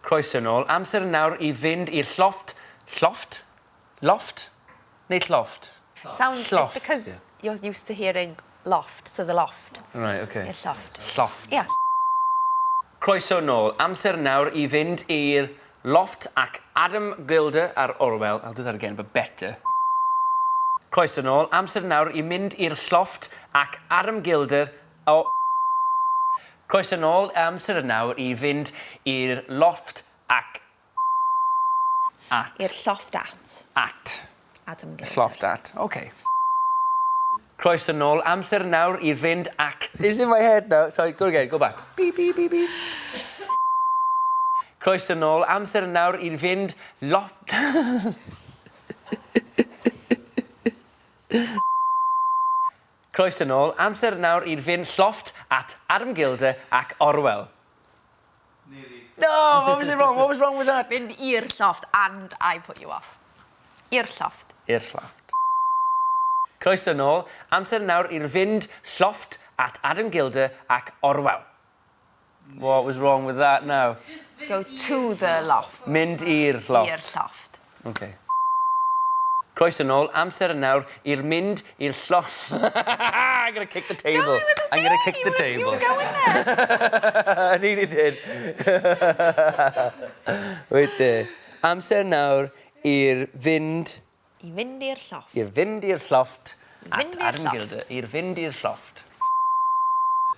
Croeso nôl. Amser nawr i fynd i'r llofft. Llofft? Loft? Neu llofft? Sounds, Llofft. It's because you're used to hearing loft, so the loft. Right, okay. I'r llofft. Llofft. Yeah. Croeso nôl. Amser nawr i fynd i'r lofft ac Adam Gilder ar Orwell. I'll do that again, but better. Croeso nôl. Amser nawr i mynd i'r llofft ac Adam Gilder o... Croeso nôl. Amser nawr i fynd i'r lofft ac... At. I'r llofft at. At. Adam Gilder. Llofft at. OK. Croeso nôl. Amser nawr i fynd ac... It's in my head now. Sorry, go again, go back. Beep, beep, beep, beep. Croeso nôl. Amser nawr i fynd loft... Croeso nôl. Amser nawr i fynd llofft at Adam Gilder ac Orwell. Nearly. No, what was it wrong? What was wrong with that? Mynd i'r llofft and I put you off. I'r llofft. I'r llofft. Croeso nôl. Amser nawr i'r fynd llofft at Adam Gilder ac Orwell. What was wrong with that now? Go to the loft. Mynd i'r llofft. I'r llofft. Okay. Croeso nôl, amser nawr i'r mynd i'r llofft. I'm gonna kick the table. No, it was I'm gonna okay. kick the You table. were going there. I nearly did. Wait there. Amser nawr i'r fynd... I fynd i'r llofft. I'r fynd i'r llofft. Fynd At i'r Adam llofft. Gilder. I'r fynd i'r llofft.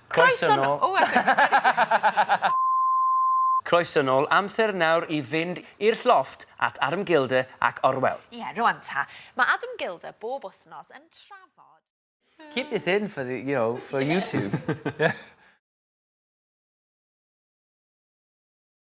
Croeso nôl. Oh, I Croeso nôl. Amser nawr i fynd i'r llofft at Adam Gilder ac Orwell. Ie, yeah, rwan ta. Mae Adam Gilder bob wythnos yn trafod Keep this in for the, you know, for YouTube. Yeah.